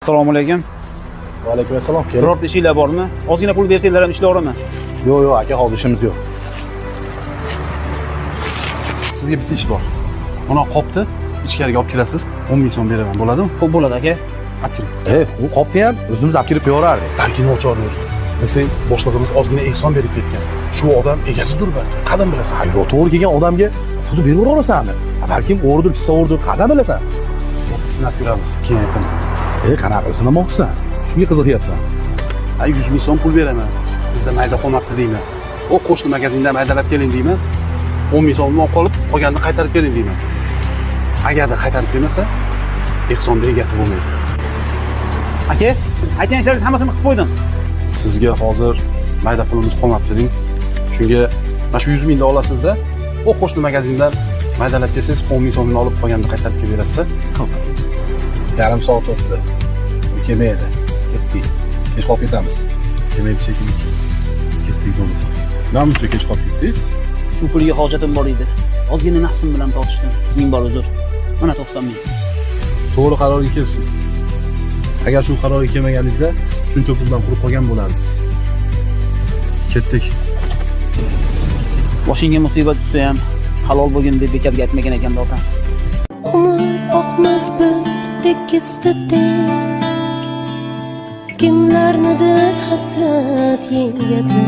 Assalomu alaykum. Va alaykum assalom. Kelin. Birorta ishinglar bormi? Ozgina pul bersanglar ham ishlayveraman. Yo'q, aka, hozir ishimiz yo'q. Sizga bitta ish bor. Mana qopni ichkariga olib kirasiz, 10 ming so'm beraman, bo'ladimi? Xo'p, bo'ladi, aka. Olib kiring. U qopni ham o'zimiz olib kirib qo'yaverardik. Balki nochordir. Bilsang, boshlig'imiz ozgina ehson berib ketgan. Shu odam egasidir balki. Qadam bilasan. Ha, yo'q, to'g'ri kelgan odamga pulni beraverasanmi? Balkim o'g'ridir, chisa o'g'ridir, qandan bilasan? Sinab ko'ramiz, keyin aytaman. Qanaqa qilib sinamoqchisan? Shunga qiziqyapsan. Ha, 100 ming so'm pul beraman. Bizda mayda qolmabdi deyman. O qo'shni magazindan maydalab keling deyman. 10 ming so'mni olib qolib, qolganini qaytarib keling deyman. Agarda qaytarib kelmasa, ehsonni egasi bo'lmaydi. Aka, aytgan ishlaringizni hammasini qilib qo'ydim. Sizga hozir mayda pulimiz qolmabdi deng. Shunga mana shu 100 mingni olasizda, o qo'shni magazindan maydalab kelsangiz, 10 ming so'mni olib, qolganini qaytarib kelib berasiz. Yarim soat o'tdi. U kelmaydi. Ketdik. Kech qolib ketamiz. Kelmaydi shekilli. Ketdik bo'lmasa. Namuncha kech qolib ketdingiz? Shu pulga hojatim bor edi. Ozgina nafsim bilan tortishdim. Ming bor uzr. Mana 90 ming. To'g'ri qarorga kelibsiz. Agar shu qarorga kelmaganingizda, shuncha puldan quruq qolgan bo'lardingiz. Ketdik. Boshingga musibat tushsa ham halol bo'lgin deb bekorga aytmagan ekan otam. Umr oqmas bir tekis tek. Kimlarnidir hasrat yengadi.